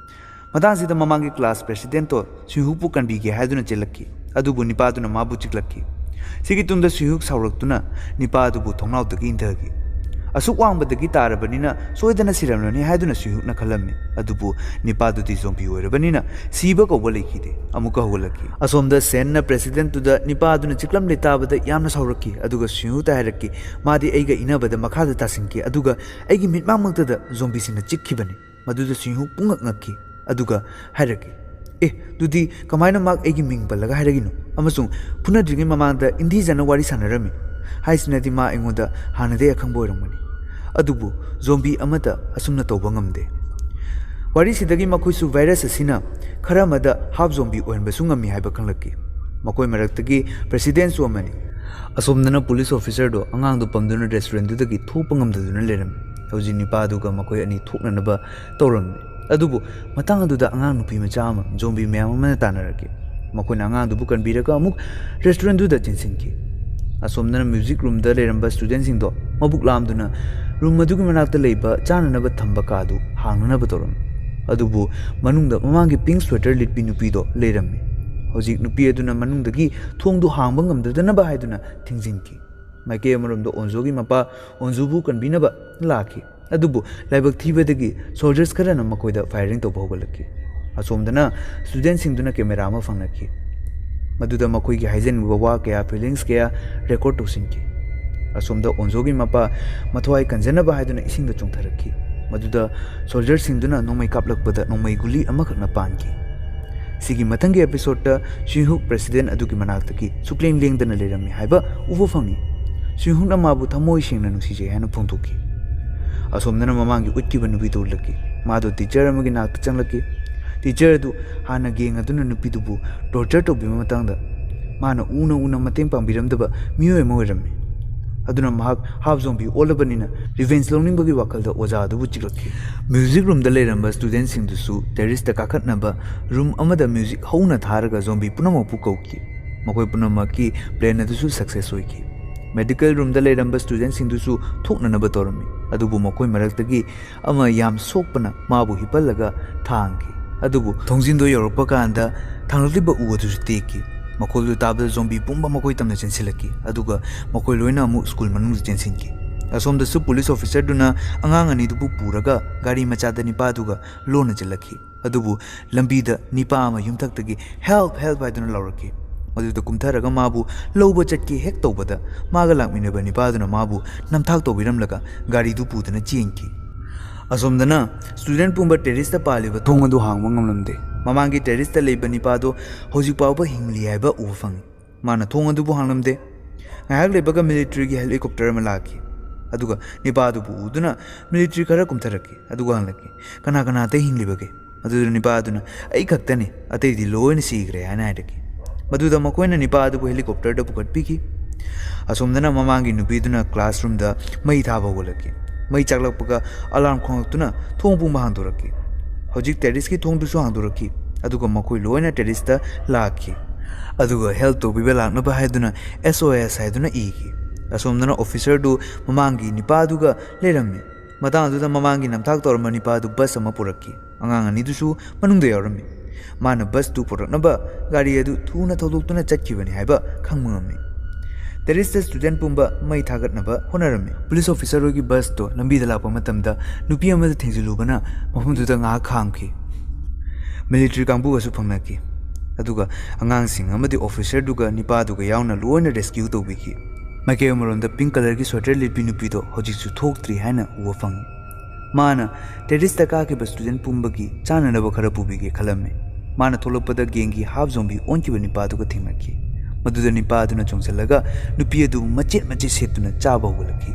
ꯃꯇꯥꯡꯁꯤꯗ ꯃꯃꯥꯡꯒꯤ class presidentꯇꯣ ꯁꯤꯍꯨꯛꯄꯨ ꯀꯟꯕꯤꯒꯦ ꯍꯥꯏꯗꯨꯅ ꯆꯦꯜꯂꯛꯈꯤ, ꯑꯗꯨꯕꯨ ꯅꯤꯄꯥꯗꯨꯅ ꯃꯥꯕꯨ ꯆꯤꯛꯂꯛꯈꯤ꯫ ꯁꯤꯒꯤ ꯇꯨꯡꯗ ꯁꯤꯍꯨꯛ ꯁꯥꯎꯔꯛꯇꯨꯅ ꯅꯤꯄꯥ ꯑꯗꯨꯕꯨ ꯊꯣꯡꯅꯥꯎꯗꯒꯤ ꯏꯟꯊꯈꯤ꯫ ꯑꯁꯨꯛ ꯋꯥꯡꯕꯗꯒꯤ ꯇꯥꯔꯕꯅꯤꯅ ꯁꯣꯏꯗꯅ ꯁꯤꯔꯝꯂꯅꯤ ꯍꯥꯏꯗꯨꯅ ꯁꯤꯡꯍꯨꯛꯅ ꯈꯜꯂꯝꯃꯤ꯫ ꯑꯗꯨꯕꯨ ꯅꯤꯄꯥꯗꯨꯗꯤ ꯖꯣꯝꯕꯤ ꯑꯣꯏꯔꯕꯅꯤꯅ ꯁꯤꯕ ꯀꯧꯕ ꯂꯩꯈꯤꯗꯦ꯫ ꯑꯃꯨꯛꯀ ꯍꯧꯒꯠꯂꯛꯈꯤ꯫ ꯑꯁꯣꯝꯗ ꯁꯦꯟꯅ ꯄ꯭ꯔꯦꯁꯤꯗꯦꯟꯠꯇꯨꯗ ꯅꯤꯄꯥꯗꯨꯅ ꯆꯤꯛꯂꯝꯂꯦ ꯇꯥꯕꯗ ꯌꯥꯝꯅ ꯁꯥꯎꯔꯛꯈꯤ꯫ ꯑꯗꯨꯒ ꯁꯤꯡꯍꯨꯛꯇ ꯍꯥꯏꯔꯛꯈꯤ, "ꯃꯥꯗꯤ ꯑꯩꯒ ꯏꯟꯅꯕꯗ ꯃꯈꯥꯗ ꯇꯥꯁꯤꯟꯈꯤ, ꯑꯗꯨꯒ ꯑꯩꯒꯤ ꯃꯤꯠꯃꯥꯡꯃꯛꯇꯗ ꯖꯣꯝꯕꯤꯁꯤꯡꯅ ꯆꯤꯛꯈꯤꯕꯅꯤ꯫" ꯃꯗꯨꯗ ꯁꯤꯡꯍꯨꯛ ꯄꯨꯡꯉꯛ ꯉꯛꯈꯤ꯫ ꯑꯗꯨꯒ ꯍꯥꯏꯔꯛꯈꯤ, "ꯑꯦ, ꯑꯗꯨꯗꯤ ꯀꯃꯥꯏꯅ ꯃꯍꯥꯛ ꯑꯩꯒꯤ ꯃꯤꯡ ꯄꯜꯂꯒ ꯍꯥꯏꯔꯛꯏꯅꯣ? ꯑꯃꯁꯨꯡ ꯐꯨꯅꯗ꯭ꯔꯤꯉꯩ ꯃꯃꯥꯡꯗ ꯏꯟꯗꯤꯖꯅ ꯋꯥꯔꯤ ꯁꯥꯟꯅꯔꯝꯃꯤ ꯍꯥꯏꯁꯤꯅꯗꯤ ꯃꯥ ꯑꯩꯉꯣꯟꯗ ꯍꯥꯟꯅꯗꯒꯤ ꯑꯈꯪꯕ ꯑꯣꯏꯔꯝꯒꯅꯤ꯫ ꯑꯗꯨꯕꯨ ꯖꯣꯝꯕꯤ ꯑꯃꯠꯇ ꯑꯁꯨꯝꯅ ꯇꯧꯕ ꯉꯝꯗꯦ꯫ ꯋꯥꯔꯤꯁꯤꯗꯒꯤ ꯃꯈꯣꯏꯁꯨ ꯚꯥꯏꯔꯁ ꯑꯁꯤꯅ ꯈꯔ ꯑꯃꯗ ꯍꯥꯐ ꯖꯣꯝꯕꯤ ꯑꯣꯏꯍꯟꯕꯁꯨ ꯉꯝꯃꯤ ꯍꯥꯏꯕ ꯈꯪꯂꯛꯈꯤ꯫ ꯃꯈꯣꯏ ꯃꯔꯛꯇꯒꯤ ꯄ꯭ꯔꯦꯁꯤꯗꯦꯟꯠꯁꯨ ꯑꯃꯅꯤ꯫" ꯑꯁꯣꯝꯗꯅ ꯄꯨꯂꯤꯁ ꯑꯣꯐꯤꯁꯔꯗꯣ ꯑꯉꯥꯡꯗꯣ ꯄꯝꯗꯨꯅ ꯔꯦꯁꯇꯨꯔꯦꯟꯠꯇꯨꯗꯒꯤ ꯊꯣꯛꯄ ꯉꯝꯗꯗꯨꯅ ꯂꯩꯔꯝꯃꯤ꯫ ꯍꯧꯖꯤꯛ ꯅꯤꯄꯥꯗꯨꯒ ꯃꯈꯣꯏ ꯑꯅꯤ ꯊꯣꯛꯅꯅꯕ ꯇꯧꯔꯝꯃꯤ꯫ ꯑꯗꯨꯕꯨ ꯃꯇꯥꯡ ꯑꯗꯨꯗ ꯑꯉꯥꯡ ꯅꯨꯄꯤ ꯃꯆꯥ ꯑꯃ ꯖꯣꯝꯕꯤ ꯃꯌꯥꯝ ꯑꯃꯅ ꯇꯥꯟꯅꯔꯛꯈꯤ꯫ ꯃꯈꯣꯏꯅ ꯑꯉꯥꯡꯗꯨꯕꯨ ꯀꯟꯕꯤꯔꯒ ꯑꯃꯨꯛ ꯔꯦꯁꯇꯨꯔꯦꯟꯠꯇꯨꯗ ꯆꯦꯟꯁꯤꯟꯈꯤ꯫ ꯑꯁꯣꯝꯗꯅ ꯃ꯭ꯌꯨꯖꯤꯛ ꯔꯨꯝꯗ ꯂꯩꯔꯝꯕ ꯁ꯭ꯇꯨꯗꯦꯟꯠꯁꯤꯡꯗꯣ ꯃꯕꯨꯛ ꯂꯥꯝꯗꯨꯅ ꯔꯨꯝ ꯑꯗꯨꯒꯤ ꯃꯅꯥꯛꯇ ꯂꯩꯕ ꯆꯥꯅꯅꯕ ꯊꯝꯕ ꯀꯥꯗꯨ ꯍꯥꯡꯅꯅꯕ ꯇꯧꯔꯝꯃꯤ꯫ ꯑꯗꯨꯕꯨ ꯃꯅꯨꯡꯗ ꯃꯃꯥꯡꯒꯤ ꯄꯤꯡꯛ ꯁ꯭ꯋꯦꯇꯔ ꯂꯤꯠꯄꯤ ꯅꯨꯄꯤꯗꯣ ꯂꯩꯔꯝꯃꯤ꯫ ꯍꯧꯖꯤꯛ ꯅꯨꯄꯤ ꯑꯗꯨꯅ ꯃꯅꯨꯡꯗꯒꯤ ꯊꯣꯡꯗꯨ ꯍꯥꯡꯕ ꯉꯝꯗꯗꯅꯕ ꯍꯥꯏꯗꯨꯅ ꯊꯤꯡꯖꯤꯟꯈꯤ꯫ ꯃꯥꯏꯀꯩ ꯑꯃꯔꯣꯝꯗ ꯑꯣꯟꯖꯣꯒꯤ ꯃꯄꯥ ꯑꯣꯟꯖꯨꯕꯨ ꯀꯟꯕꯤꯅꯕ ꯂꯥꯛꯈꯤ꯫ ꯑꯗꯨꯕꯨ ꯂꯥꯏꯕꯛ ꯊꯤꯕꯗꯒꯤ ꯁꯣꯜꯖꯔꯁ ꯈꯔꯅ ꯃꯈꯣꯏꯗ ꯐꯥꯏꯔꯤꯡ ꯇꯧꯕ ꯍꯧꯒꯠꯂꯛꯈꯤ꯫ ꯑꯁꯣꯝꯗꯅ ꯁ꯭ꯇꯨꯗꯦꯟꯠꯁꯤꯡꯗꯨꯅ ꯀꯦꯃꯦꯔꯥ ꯑꯃ ꯐꯪꯂꯛꯈꯤ꯫ ꯃꯗꯨꯗ ꯃꯈꯣꯏꯒꯤ ꯍꯥꯏꯖꯅꯤꯡꯕ ꯋꯥ ꯀꯌꯥ, ꯐꯤꯂꯤꯡꯁ ꯀꯌꯥ ꯔꯦꯀꯣꯔꯗ ꯇꯧꯁꯤꯟꯈꯤ꯫ ꯑꯁꯣꯝꯗ ꯑꯣꯟꯖꯣꯒꯤ ꯃꯄꯥ ꯃꯊ꯭ꯋꯥꯏ ꯀꯟꯖꯅꯕ ꯍꯥꯏꯗꯨꯅ ꯏꯁꯤꯡꯗ ꯆꯣꯡꯊꯔꯛꯈꯤ꯫ ꯃꯗꯨꯗ ꯁꯣꯜꯖꯔꯁꯤꯡꯗꯨꯅ ꯅꯣꯡꯃꯩ ꯀꯥꯞꯂꯛꯄꯗ ꯅꯣꯡꯃꯩ ꯒꯨꯂꯤ ꯑꯃꯈꯛꯅ ꯄꯥꯟꯈꯤ꯫ ꯁꯤꯒꯤ ꯃꯊꯪꯒꯤ ꯑꯦꯄꯤꯁꯣꯗꯇ ꯁꯤꯍꯨꯛ ꯄ꯭ꯔꯦꯁꯤꯗꯦꯟꯠ ꯑꯗꯨꯒꯤ ꯃꯅꯥꯛꯇꯒꯤ ꯁꯨꯛꯂꯦꯡ ꯂꯦꯡꯗꯅ ꯂꯩꯔꯝꯃꯤ ꯍꯥꯏꯕ ꯎꯕ ꯐꯪꯏ꯫ ꯁꯤꯍꯨꯛꯅ ꯃꯥꯕꯨ ꯊꯃꯣꯏ ꯁꯦꯡꯅ ꯅꯨꯡꯁꯤꯖꯩ ꯍꯥꯏꯅ ꯐꯣꯡꯗꯣꯛꯈꯤ꯫ ꯑꯁꯣꯝꯗꯅ ꯃꯃꯥꯡꯒꯤ ꯎꯠꯈꯤꯕ ꯅꯨꯄꯤꯗꯨ ꯎꯠꯂꯛꯈꯤ꯫ ꯃꯥꯗꯣ ꯇꯤꯆꯔ ꯑꯃꯒꯤ ꯅꯥꯛꯇ ꯆꯪꯂꯛꯈꯤ꯫ ꯇꯤꯆꯔ ꯑꯗꯨ ꯍꯥꯟꯅ ꯒꯦꯡ ꯑꯗꯨꯅ ꯅꯨꯄꯤꯗꯨꯕꯨ ꯇꯣꯔꯆꯔ ꯇꯧꯕꯤꯕ ꯃꯇꯥꯡꯗ ꯃꯥꯅ ꯎꯅ ꯎꯅ ꯃꯇꯦꯡ ꯄꯥꯡꯕꯤꯔꯝꯗꯕ ꯃꯤꯑꯣꯏ ꯑꯃ ꯑꯣꯏꯔꯝꯃꯤ꯫ ꯑꯗꯨꯅ ꯃꯍꯥꯛ ꯍꯥꯐ ꯖꯣꯝꯕꯤ ꯑꯣꯜꯂꯕꯅꯤꯅ ꯔꯤꯚꯦꯟꯖ ꯂꯧꯅꯤꯡꯕꯒꯤ ꯋꯥꯈꯜꯗ ꯑꯣꯖꯥ ꯑꯗꯨꯕꯨ ꯆꯤꯛꯂꯛꯈꯤ꯫ ꯃ꯭ꯌꯨꯖꯤꯛ ꯔꯨꯝꯗ ꯂꯩꯔꯝꯕ ꯁ꯭ꯇꯨꯗꯦꯟꯠꯁꯤꯡꯗꯨꯁꯨ ꯇꯦꯔꯦꯁꯇ ꯀꯥꯈꯠꯅꯕ ꯔꯨꯝ ꯑꯃꯗ ꯃ꯭ꯌꯨꯖꯤꯛ ꯍꯧꯅ ꯊꯥꯔꯒ ꯖꯣꯝꯕꯤ ꯄꯨꯝꯅꯃꯛꯄꯨ ꯀꯧꯈꯤ꯫ ꯃꯈꯣꯏ ꯄꯨꯝꯅꯃꯛꯀꯤ ꯄ꯭ꯂꯦꯟ ꯑꯗꯨꯁꯨ ꯁꯛꯁꯦꯁ ꯑꯣꯏꯈꯤ꯫ ꯃꯦꯗꯤꯀꯦꯜ ꯔꯨꯝꯗ ꯂꯩꯔꯝꯕ ꯁ꯭ꯇꯨꯗꯦꯟꯠꯁꯤꯡꯗꯨꯁꯨ ꯊꯣꯛꯅꯅꯕ ꯇꯧꯔꯝꯃꯤ꯫ ꯑꯗꯨꯕꯨ ꯃꯈꯣꯏ ꯃꯔꯛꯇꯒꯤ ꯑꯃ ꯌꯥꯝ ꯁꯣꯛꯄꯅ ꯃꯥꯕꯨ ꯍꯤꯞꯍꯜꯂꯒ ꯊꯥꯡꯈꯤ꯫ ꯑꯗꯨꯕꯨ ꯊꯣꯡꯖꯤꯟꯗꯣ ꯌꯧꯔꯛꯄ ꯀꯥꯟꯗ ꯊꯥꯡꯂꯛꯂꯤꯕ ꯎ ꯑꯗꯨꯁꯨ ꯇꯦꯛꯈꯤ꯫ ꯃꯈꯣꯜꯗꯨ ꯇꯥꯕꯗ ꯖꯣꯝꯕꯤ ꯄꯨꯝꯕ ꯃꯈꯣꯏ ꯇꯝꯅ ꯆꯦꯟꯁꯤꯜꯂꯛꯈꯤ, ꯑꯗꯨꯒ ꯃꯈꯣꯏ ꯂꯣꯏꯅ ꯑꯃꯨꯛ ꯁ꯭ꯀꯨꯜ ꯃꯅꯨꯡꯗ ꯆꯦꯟꯁꯤꯟꯈꯤ꯫ ꯑꯁꯣꯝꯗꯁꯨ ꯄꯨꯂꯤꯁ ꯑꯣꯐꯤꯁꯔꯗꯨꯅ ꯑꯉꯥꯡ ꯑꯅꯤꯗꯨꯕꯨ ꯄꯨꯔꯒ ꯒꯥꯔꯤ ꯃꯆꯥꯗ ꯅꯤꯄꯥꯗꯨꯒ ꯂꯣꯟꯅ ꯆꯦꯜꯂꯛꯈꯤ꯫ ꯑꯗꯨꯕꯨ ꯂꯝꯕꯤꯗ ꯅꯤꯄꯥ ꯑꯃ ꯌꯨꯝꯊꯛꯇꯒꯤ "Help, help" ꯍꯥꯏꯗꯨꯅ ꯂꯥꯎꯔꯛꯈꯤ꯫ ꯃꯗꯨꯗ ꯀꯨꯝꯊꯔꯒ ꯃꯥꯕꯨ ꯂꯧꯕ ꯆꯠꯀꯦ ꯍꯦꯛ ꯇꯧꯕꯗ, ꯃꯥꯒ ꯂꯥꯛꯃꯤꯟꯅꯕ ꯅꯤꯄꯥꯗꯨꯅ ꯃꯥꯕꯨ ꯅꯝꯊꯥꯛ ꯇꯧꯕꯤꯔꯝꯂꯒ ꯒꯥꯔꯤꯗꯨ ꯄꯨꯗꯨꯅ ꯆꯦꯟꯈꯤ꯫ ꯑꯁꯣꯝꯗꯅ ꯁ꯭ꯇꯨꯗꯦꯟꯠ ꯄꯨꯝꯕ ꯇꯦꯔꯦꯁꯇ ꯄꯥꯜꯂꯤꯕ ꯊꯣꯡ ꯑꯗꯨ ꯍꯥꯡꯕ ꯉꯝꯂꯝꯗꯦ꯫ ꯃꯃꯥꯡꯒꯤ ꯇꯦꯔꯦꯁꯇ ꯂꯩꯕ ꯅꯤꯄꯥꯗꯣ ꯍꯧꯖꯤꯛ ꯐꯥꯎꯕ ꯍꯤꯡꯂꯤ ꯍꯥꯏꯕ ꯎꯕ ꯐꯪꯉꯤ꯫ ꯃꯥꯅ ꯊꯣꯡ ꯑꯗꯨꯕꯨ ꯍꯥꯡꯂꯝꯗꯦ꯫ ꯉꯥꯏꯍꯥꯛ ꯂꯩꯕꯒ ꯃꯤꯂꯤꯇꯔꯤꯒꯤ ꯍꯦꯂꯤꯀꯣꯞꯇꯔ ꯑꯃ ꯂꯥꯛꯈꯤ꯫ ꯑꯗꯨꯒ ꯅꯤꯄꯥ ꯑꯗꯨꯕꯨ ꯎꯗꯨꯅ ꯃꯤꯂꯤꯇꯔꯤ ꯈꯔ ꯀꯨꯝꯊꯔꯛꯈꯤ꯫ ꯑꯗꯨꯒ ꯍꯪꯂꯛꯈꯤ, "ꯀꯅꯥ ꯀꯅꯥ ꯑꯇꯩ ꯍꯤꯡꯂꯤꯕꯒꯦ?" ꯑꯗꯨꯗ ꯅꯤꯄꯥ ꯑꯗꯨꯅ, "ꯑꯩ ꯈꯛꯇꯅꯤ, ꯑꯇꯩꯗꯤ ꯂꯣꯏꯅ ꯁꯤꯈ꯭ꯔꯦ" ꯍꯥꯏꯅ ꯍꯥꯏꯔꯛꯈꯤ꯫ ꯃꯗꯨꯗ ꯃꯈꯣꯏꯅ ꯅꯤꯄꯥ ꯑꯗꯨꯕꯨ ꯍꯦꯂꯤꯀꯣꯞꯇꯔꯗ ꯄꯨꯈꯠꯄꯤꯈꯤ꯫ ꯑꯁꯣꯝꯗꯅ ꯃꯃꯥꯡꯒꯤ ꯅꯨꯄꯤꯗꯨꯅ ꯀ꯭ꯂꯥꯁꯔꯨꯝꯗ ꯃꯩ ꯊꯥꯕ ꯍꯧꯒꯠꯂꯛꯈꯤ꯫ ꯃꯩ ꯆꯥꯛꯂꯛꯄꯒ ꯑꯂꯥꯔꯝ ꯈꯣꯡꯂꯛꯇꯨꯅ ꯊꯣꯡ ꯄꯨꯝꯕ ꯍꯥꯡꯗꯣꯔꯛꯈꯤ꯫ ꯍꯧꯖꯤꯛ ꯇꯦꯔꯦꯁꯀꯤ ꯊꯣꯡꯗꯨꯁꯨ ꯍꯥꯡꯗꯣꯔꯛꯈꯤ꯫ ꯑꯗꯨꯒ ꯃꯈꯣꯏ ꯂꯣꯏꯅ ꯇꯦꯔꯦꯁꯇ ꯂꯥꯛꯈꯤ꯫ ꯑꯗꯨꯒ ꯍꯦꯜꯞ ꯇꯧꯕꯤꯕ ꯂꯥꯛꯅꯕ ꯍꯥꯏꯗꯨꯅ "ꯑꯦꯁ ꯑꯣ ꯑꯦꯁ" ꯍꯥꯏꯗꯨꯅ ꯏꯈꯤ꯫ ꯑꯁꯣꯝꯗꯅ ꯑꯣꯐꯤꯁꯔꯗꯨ ꯃꯃꯥꯡꯒꯤ ꯅꯤꯄꯥꯗꯨꯒ ꯂꯩꯔꯝꯃꯤ꯫ ꯃꯇꯥꯡ ꯑꯗꯨꯗ ꯃꯃꯥꯡꯒꯤ ꯅꯝꯊꯥꯛ ꯇꯧꯔꯝꯕ ꯅꯤꯄꯥꯗꯨ ꯕꯁ ꯑꯃ ꯄꯨꯔꯛꯈꯤ꯫ ꯑꯉꯥꯡ ꯑꯅꯤꯗꯨꯁꯨ ꯃꯅꯨꯡꯗ ꯌꯥꯎꯔꯝꯃꯤ꯫ ꯃꯥꯅ ꯕꯁꯇꯨ ꯄꯨꯔꯛꯅꯕ ꯒꯥꯔꯤ ꯑꯗꯨ ꯊꯨꯅ ꯊꯧꯗꯣꯛꯇꯨꯅ ꯆꯠꯈꯤꯕꯅꯤ ꯍꯥꯏꯕ ꯈꯪꯕ ꯉꯝꯃꯤ꯫ ꯇꯦꯔꯦꯁꯇ ꯁ꯭ꯇꯨꯗꯦꯟꯠ ꯄꯨꯝꯕ ꯃꯩ ꯊꯥꯒꯠꯅꯕ ꯍꯣꯠꯅꯔꯝꯃꯤ꯫ ꯄꯨꯂꯤꯁ ꯑꯣꯐꯤꯁꯔ ꯍꯣꯏꯒꯤ ꯕꯁꯇꯣ ꯂꯝꯕꯤꯗ ꯂꯥꯛꯄ ꯃꯇꯝꯗ ꯅꯨꯄꯤ ꯑꯃꯗ ꯊꯦꯡꯖꯤꯜꯂꯨꯕꯅ ꯃꯐꯝꯗꯨꯗ ꯉꯥꯏꯍꯥꯛ ꯈꯥꯝꯈꯤ꯫ ꯃꯤꯂꯤꯇꯔꯤ ꯀꯥꯡꯕꯨꯒꯁꯨ ꯐꯪꯅꯈꯤ꯫ ꯑꯗꯨꯒ ꯑꯉꯥꯡꯁꯤꯡ ꯑꯃꯗꯤ ꯑꯣꯐꯤꯁꯔꯗꯨꯒ ꯅꯤꯄꯥꯗꯨꯒ ꯌꯥꯎꯅ ꯂꯣꯏꯅ ꯔꯦꯁꯀ꯭ꯌꯨ ꯇꯧꯕꯤꯈꯤ꯫ ꯃꯥꯏꯀꯩ ꯑꯃꯔꯣꯝꯗ ꯄꯤꯡꯛ ꯀꯂꯔꯒꯤ ꯁ꯭ꯋꯦꯇꯔ ꯂꯤꯠꯄꯤ ꯅꯨꯄꯤꯗꯣ ꯍꯧꯖꯤꯛꯁꯨ ꯊꯣꯛꯇ꯭ꯔꯤ ꯍꯥꯏꯅ ꯎꯕ ꯐꯪꯉꯤ꯫ ꯃꯥꯅ ꯇꯦꯔꯦꯁꯇ ꯀꯥꯈꯤꯕ ꯁ꯭ꯇꯨꯗꯦꯟꯠ ꯄꯨꯝꯕꯒꯤ ꯆꯥꯅꯅꯕ ꯈꯔ ꯄꯨꯕꯤꯒꯦ ꯈꯜꯂꯝꯃꯤ꯫ ꯃꯥꯅ ꯊꯣꯛꯂꯛꯄꯗ ꯒꯦꯡꯒꯤ ꯍꯥꯐ ꯖꯣꯝꯕꯤ ꯑꯣꯟꯈꯤꯕ ꯅꯤꯄꯥꯗꯨꯒ ꯊꯦꯡꯅꯈꯤ꯫ ꯃꯗꯨꯗ ꯅꯤꯄꯥꯗꯨꯅ ꯆꯣꯡꯁꯤꯜꯂꯒ ꯅꯨꯄꯤ ꯑꯗꯨꯕꯨ ꯃꯆꯦꯠ ꯃꯆꯦꯠ ꯁꯦꯠꯇꯨꯅ ꯆꯥꯕ ꯍꯧꯒꯠꯂꯛꯈꯤ꯫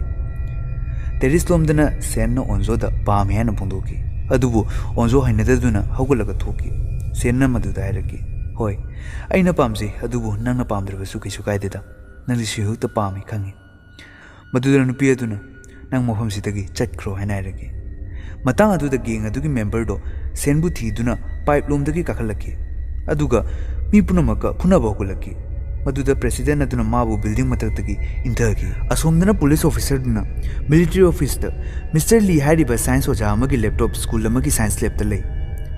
ꯇꯦꯔꯦꯁ ꯂꯣꯝꯗꯅ ꯁꯦꯟꯅ ꯑꯣꯟꯖꯣꯗ ꯄꯥꯝꯃꯤ ꯍꯥꯏꯅ ꯐꯣꯡꯗꯣꯛꯈꯤ꯫ ꯑꯗꯨꯕꯨ ꯑꯣꯟꯖꯣ ꯍꯩꯅꯗꯗꯨꯅ ꯍꯧꯒꯠꯂꯒ ꯊꯣꯛꯈꯤ꯫ ꯁꯦꯟꯅ ꯃꯗꯨꯗ ꯍꯥꯏꯔꯛꯈꯤ, "ꯍꯣꯏ, ꯑꯩꯅ ꯄꯥꯝꯖꯩ, ꯑꯗꯨꯕꯨ ꯅꯪꯅ ꯄꯥꯝꯗ꯭ꯔꯕꯁꯨ ꯀꯩꯁꯨ ꯀꯥꯏꯗꯦꯗ꯫ ꯅꯪꯗꯤ ꯁꯤꯍꯨꯛꯇ ꯄꯥꯝꯃꯤ ꯈꯪꯉꯤ꯫" ꯃꯗꯨꯗ ꯅꯨꯄꯤ ꯑꯗꯨꯅ, "ꯅꯪ ꯃꯐꯝꯁꯤꯗꯒꯤ ꯆꯠꯈ꯭ꯔꯣ" ꯍꯥꯏꯅ ꯍꯥꯏꯔꯛꯈꯤ꯫ ꯃꯇꯥꯡ ꯑꯗꯨꯗ ꯒꯦꯡ ꯑꯗꯨꯒꯤ ꯃꯦꯝꯕꯔꯗꯣ ꯁꯦꯟꯕꯨ ꯊꯤꯗꯨꯅ ꯄꯥꯏꯞ ꯂꯣꯝꯗꯒꯤ ꯀꯥꯈꯠꯂꯛꯈꯤ꯫ ꯑꯗꯨꯒ ꯃꯤ ꯄꯨꯝꯅꯃꯛꯀ ꯐꯨꯅꯕ ꯍꯧꯒꯠꯂꯛꯈꯤ꯫ ꯃꯗꯨꯗ ꯄ꯭ꯔꯦꯁꯤꯗꯦꯟꯠ ꯑꯗꯨꯅ ꯃꯥꯕꯨ ꯕꯤꯜꯗꯤꯡ ꯃꯊꯛꯇꯒꯤ ꯏꯟꯊꯈꯤ꯫ ꯑꯁꯣꯝꯗꯅ ꯄꯨꯂꯤꯁ ꯑꯣꯐꯤꯁꯔꯗꯨꯅ ꯃꯤꯂꯤꯇꯔꯤ ꯑꯣꯐꯤꯁꯇ ꯃꯤꯁꯇꯔ ꯂꯤ ꯍꯥꯏꯔꯤꯕ ꯁꯥꯏꯟꯁ ꯑꯣꯖꯥ ꯑꯃꯒꯤ ꯂꯦꯞꯇꯣꯞ ꯁ꯭ꯀꯨꯜ ꯑꯃꯒꯤ ꯁꯥꯏꯟꯁ ꯂꯦꯞꯇ ꯂꯩ꯫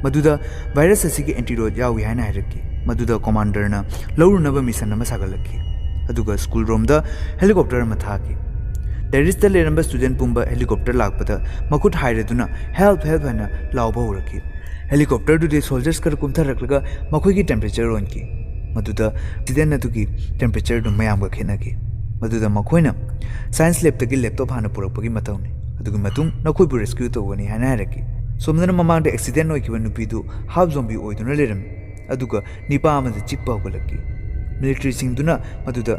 ꯃꯗꯨꯗ ꯚꯥꯏꯔꯁ ꯑꯁꯤꯒꯤ ꯑꯦꯟꯇꯤꯗꯣꯠ ꯌꯥꯎꯏ ꯍꯥꯏꯅ ꯍꯥꯏꯔꯛꯈꯤ꯫ ꯃꯗꯨꯗ ꯀꯣꯃꯥꯟꯗꯔꯅ ꯂꯧꯔꯨꯅꯕ ꯃꯤꯁꯟ ꯑꯃ ꯁꯥꯒꯠꯂꯛꯈꯤ꯫ ꯑꯗꯨꯒ ꯁ꯭ꯀꯨꯜ ꯔꯣꯝꯗ ꯍꯦꯂꯤꯀꯣꯞꯇꯔ ꯑꯃ ꯊꯥꯈꯤ꯫ Terrace ꯇ ꯂꯩꯔꯝꯕ student ꯄꯨꯝꯕ helicopter ꯂꯥꯛꯄꯗ ꯃꯈꯨꯠ ꯍꯥꯏꯔꯗꯨꯅ "Help, help" ꯍꯥꯏꯅ ꯂꯥꯎꯕ ꯍꯧꯔꯛꯈꯤ꯫ Helicopter ꯗꯨꯗꯤ soldiers ꯈꯔ ꯀꯨꯝꯊꯔꯛꯂꯒ ꯃꯈꯣꯏꯒꯤ temperature ꯑꯣꯟꯈꯤ꯫ ꯃꯗꯨꯗ student ꯑꯗꯨꯒꯤ temperature ꯗꯨ ꯃꯌꯥꯝꯒ ꯈꯦꯠꯅꯈꯤ꯫ ꯃꯗꯨꯗ ꯃꯈꯣꯏꯅ "Science lab ꯇꯒꯤ laptop ꯍꯥꯟꯅ ꯄꯨꯔꯛꯄꯒꯤ ꯃꯊꯧꯅꯤ꯫ ꯑꯗꯨꯒꯤ ꯃꯇꯨꯡ ꯅꯈꯣꯏꯕꯨ rescue ꯇꯧꯒꯅꯤ" ꯍꯥꯏꯅ ꯍꯥꯏꯔꯛꯈꯤ꯫ ꯁꯣꯝꯗꯅ ꯃꯃꯥꯡꯗ accident ꯑꯣꯏꯈꯤꯕ ꯅꯨꯄꯤꯗꯨ half zombie ꯑꯣꯏꯗꯨꯅ ꯂꯩꯔꯝꯃꯤ꯫ ꯑꯗꯨꯒ ꯅꯤꯄꯥ ꯑꯃꯗ ꯆꯤꯛꯄ ꯍꯧꯒꯠꯂꯛꯈꯤ꯫ Military ꯁꯤꯡꯗꯨꯅ ꯃꯗꯨꯗ